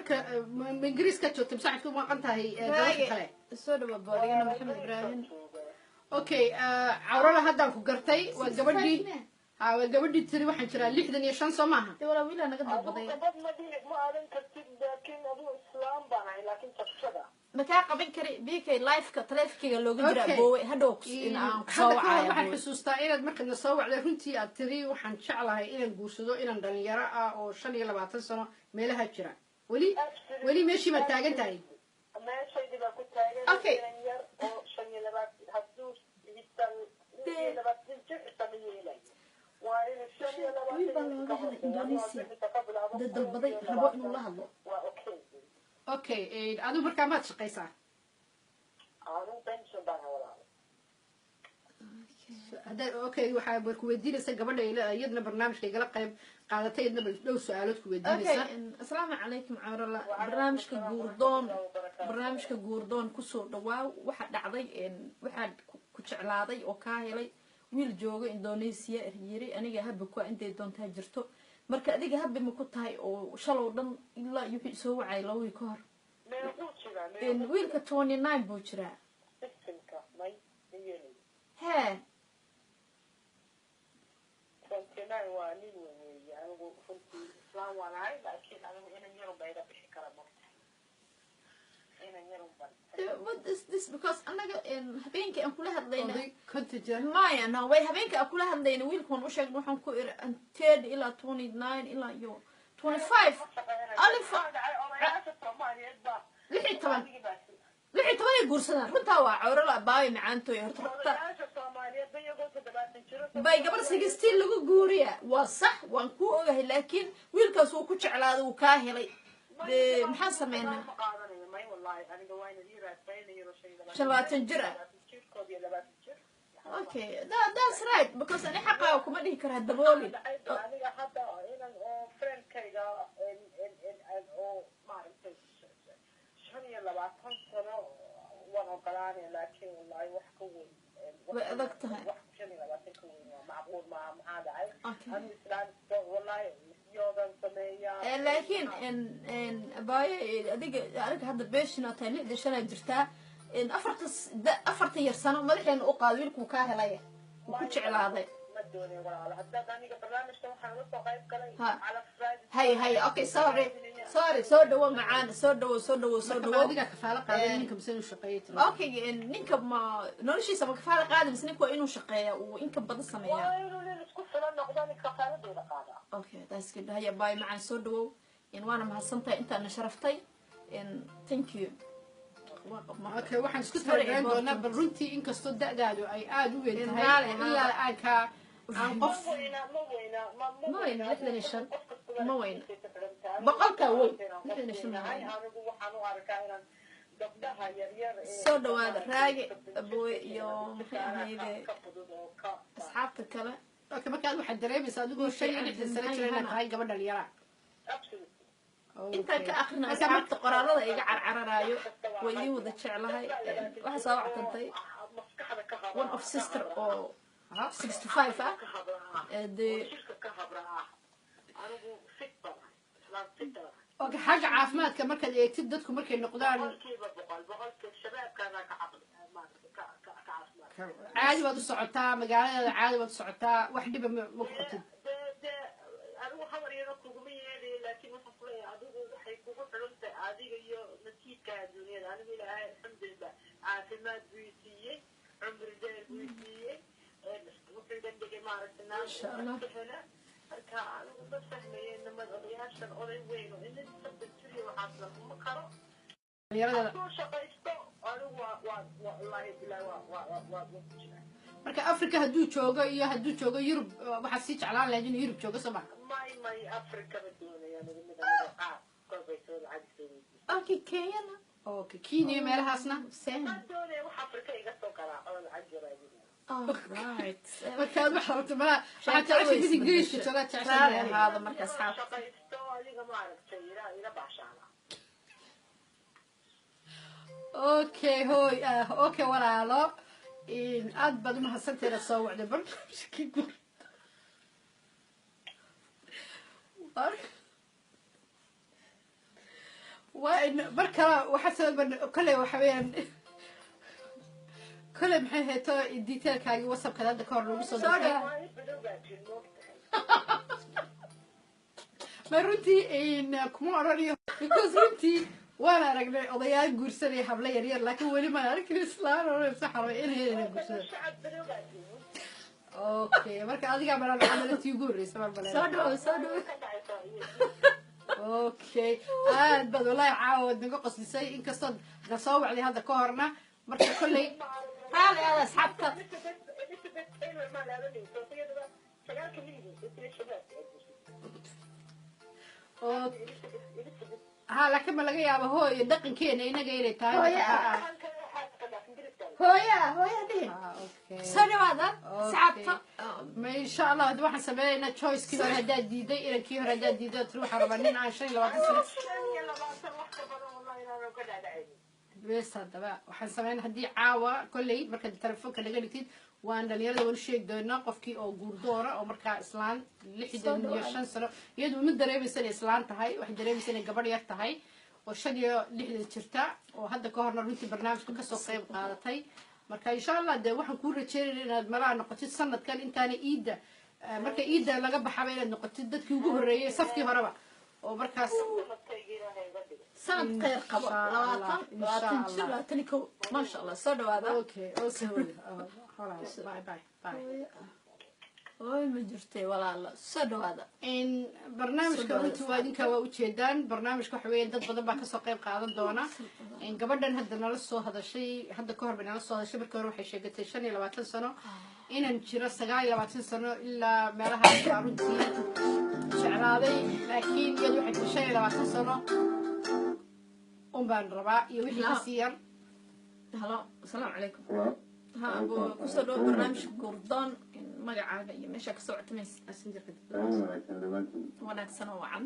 Marka ma Ingiriiska joogta mise waxaad ku maqan tahay dalalka kale? Soo dhawa boodigana, Maxamed Ibraahim. Okay, Cawrala, haddaan ku gartay. Waa gabadhii, ha, waa gabadhii tiri waxaan jiraa 65, soo maaha? Dee walaa, wiilaa naga dalbaday. Gabadh ma dhihi, ma aadan kartid, laakiin adigu islaam baan ahay, laakiin jabshada Ma kaa qaban kari BK, liveka taleefonkeyga looga jira. Aboowe, hadhow in aan kusoo Hadda ka hor wacaya. waxaan Aboowe. xusuustaa inaad markaad na soo wacday, runtii aad tiri waxaan jeclahay inaan guursado inaan dhalinyaro ah oo 25 sano meelaha jira. Weli weli meeshii baad taagan tahay? Meeshaydii baa ku taagan. Inan yar oo 25 hadduu 26 jir isama yeelayo, waa inuu 25 Wiil baa looga helay Indonesia dee, dalbaday, rabo inuu la hadlo. Waa okay. Okay, adigu markaa maad shaqaysaa? Anigu pension baan walaal. Hadda okay, waxaa war ku weydiinaysa gabadha iyadna barnaamijka igala qayb qaadatay, iyadna bal dhow su-aalood ku weydiinaysa. Asalaamu calaykum Cawrala, barnaamijka Guurdoon, barnaamijka Guurdoon kusoo dhawaaw. Waxaa dhacday waxaa ku jeclaaday oo kaa helay wiil jooga Indonesia, yiri aniga habi kua intay doontaa jirto. Marka adiga habi ma ku tahay oo shalow dhan ilaa iyo wixii soo wacay 2 wiil ka hor? Meequu jiraa? Meequu? Wiilka 29 buu jiraa. Systemka may ma yeelayo. Hee. 29 waa nin weyn weeye. Anigu runtii islaam waan ahay, laakiin anigu inan yarun baa iga bixi kara, mogtahay, inan yarun ban. What is this? Because annaga habeenkii aan kula hadlayna Oday 50 jira. Maya, no way, habeenka aan kula hadlayna wiilka waan u sheegnay, waxaan ku iri 30 ilaa 29 ilaa iyo 25 alif. Odayaasha Soomaaliyeed baa 16, 16 ay guursadaan. Runtaa waa Cawrala, baayo macaantooy, horta runta Odayaasha Soomaaliyeed ba iyagoo 70 jiro bay gabar 16 lagu guuriya. Waa sax, waan ku ogahay, laakiin wiilkaas wuu ku jeclaaday, wuu kaa helay. Dee maxaan sameynaa? Ma qaadanayo, may, wallahi aniga waa inad ii raadsayn yaro 25 25 jir ah. 20 jir, 21 jir. Okay, that's right, because ani xaqaaga kuma dhihi karaa daboolin. Aniga hadda inan oo friendkayga oo maaragtay 25 sano waan ogolaanay, laakiin wallahi wax ka weyn Way adag tahay. Wax 25 ka weyn waa macquul maaha. Maxaa dhacay? Okay. Anigu islaan wallahi yoogan sameeyaa. Laakiin abaayo, adiga adiga hadda beeshin oo tahay 65 aad jirtaa, 40 yar sano madaxeena u qaado, wiilkuu kaa helaya, wuu ku jeclaaday. Ma doonay walaalo, haddaad aniga barnaamijka waxaan uga soo qayb galay calaf raadis. Hay hay, okay, sorry, sorry, soo dhawo macaan, soo dhawo, soo dhawo, soo Marka ma dhawo. adigaa kafaalo qaaday ninka mise inuu shaqeeyo tiri? Okay, ninka ma noloshiisa ma kafaalo qaadi mise ninka waa inuu shaqeeya, uu inka badan sameeyaa? Waa inuu nin isku filan noqdo, nin kafaaladooda qaada. Okay, that's good. Haya baay macaan, soo dhawow. Waana mahadsantahay intaana sharaftay. Thank you. Okay, waxaan isku It's very talagelin doonaa important. bal runtii inkastoo da'daadu ay aada u weyn tahay Raali ahaada. ilaa aan kaa aan qof Ma weyna, ma weyna, ma Ma weyna, 65. Qof kasta Ma weyna. naftiisa ku xiran tahay. Boqolkaa weyn. Inaan qof 65 ma weynahay. weyna. Anigu waxaan u arkaa inaan gabdhaha yaryar ee Soo dhawaada Raage abooy iyo maxay ahayde ka fudud oo ka asxaabta kale. Okay, marka aad waxaad dareemaysaa adigoo 65 sano jira inaad tahay gabadh dhalinyara. Absolutely. Intaan ka akrina asxaabta qoraalada iga carcararaayo, waa idiin wada jeclahay. Waxaa soo wactantay Maskaxda ka habra. one of sister oo 65 ah. Ka habra ah. Dee Jirka ka habra ah. Anigu fit baan ahay. Islaan fit baan ahay. Okay, xagga caafimaadka markaad eegtid, dadku markay noqdaan 100%, boqolkiiba shabaabkaana ka caqli, maaragtay, ka caafimaad. Caadi baad u socotaa magaaladaada, caadi baad u socotaa, wax dhiba ma ku qabtid? Dee anigu habar yaro kuguma yeelayo, laakiin waxaan kuleeyahay adigu waxay kugu xidhan tahay adiga iyo nasiibka adduunyada. Anigu Ilaahay alxamdulilah caafimaad buu i siiyey, cumri dheer buu i siiyey, wuxuu iga dhigay maaragtay Masha Allah. naana. Marka anigu ma fahmaye nimad odayaashan, oday weyn oo inin 30 jir iyo waxaas laguma karo. Dhalinyarada Hadduu shaqaysto, anigu waa wallaahi bilahi waa ku jiraa. Marka Africa hadduu joogo iyo hadduu joogo Yurub, waxaad sii jeclaan lahayd inuu Yurub joogo, soo ma? May, Africa ma doonaya anigu. Mid aniga qaar kolbay soo lacag soo weydiisay. Okay, Kenyana. Okay, Kenya meelahaasna? Same. Ma doonaya wax Africa iga soo garaaco oo lacag yaraadinaya. Alright. Marka aad waxaad rabto malaha waxaad jeceshay mid Ingiriiska joogaa Raali jeceshay. ahaada marka asxaabta. Shaqaysto adiga, maaragtay, ila baashaala. Okay hooy, okay walaalo, aad baad umahadsantahay inaad soo wacday barnaamijkii guur. Waa in mar kale waxaa kale, waxa weeyaan kole, maxay hayto, detailkaagii WhatsAppka hadda ka hor lagu soo Soo dirtay. dhawaad. Madow baa jir, moogtahay. Ma runtii kuma odhanayo, because runtii waan aragnay odayaal guursanaya hablo yaryar, laakiin weli maan arkin islaan odhanaysa xarba inay guursada. Shacab madow baa jir. Okay, marka adigaa malaan camalatii ugu horreysa baan Soo maleyna. dhawow, soo dhawow. Ka dhacaysaa iyo Okay, aad baad wallahi caawad naga qoslisay, inkastoo na soo wacday hadda ka horna. Marka kolley Raali aada, asxaabta. Elizabeth Taylor maa laabanaysa iyadaba sagaalka miyiga isla shabaab. Oo ha, laakiin ma laga yaabo, hooyo, dhaqankeena inaga inay tahay. Hooyo. Hooya, hooya dhihin. Ah, okay. Soo dhawaada, asxaabta. Ma insha Allah hadda waxaan sameynaynaa choicekii hore haddaad diiday, inankii hore haddaad diiday oo tiri waxaan rabaa nin aan 25 sano. 25 wax ka badan wallahi inaanan ka dhaadhacaynin. Bes, haddaba waxaan sameyn haddii caawa kolley markaad telefoonka naga dhigtid, waan dhalinyarada waan u sheegi doonaa qofkii oo guurdoora oo markaa islaan 65 sano, iyadu ma dareemaysa inay islaan tahay, waxay dareemaysa inay gabadh yar tahay oo 65 jirta, oo hadda ka horna runtii barnaamijka kasoo qayb qaadatay. Marka insha Allah dee waxaan kuu rajeynaya inaad malaha noqotid sanadkan intaana iidda, marka iidda laga baxaba, inaad noqotid dadkii ugu horreeyay safkii horeba oo markaas. Sanadkayga Ilaahay iga dhigo. Sanad khayr qabo. Insha Allah, 20 insha 20 jir. Allah. 21, maasha Allah. Soo dhawaada. Okay, hooyo. Bye bye bye. Hooy ma jirtay, walaalo. Soo dhawaada. In barnaamijka runtii waa idinka waa ujeedaan. Barnaamijka waxa weeye dad badan baa kasoo qayb qaadan doona. In gabadhan hadda nala soo hadashay, hadda ka hor bay nala soo hadashay. Markii hore waxay sheegatay 25 sano inan jiro, 29 sano ilaa meelahaas baa runtii jeclaaday, laakiin iyadu waxay tiri 25 sano un baan rabaa iyo wixii kasii yar. Halo, asalaamu calaykum. Ha abu, kusoo dhawo barnaamijka Guurdoon. Magacaaga iyo meesha ka soo codtamaysa? Wanaagsan oo wacan.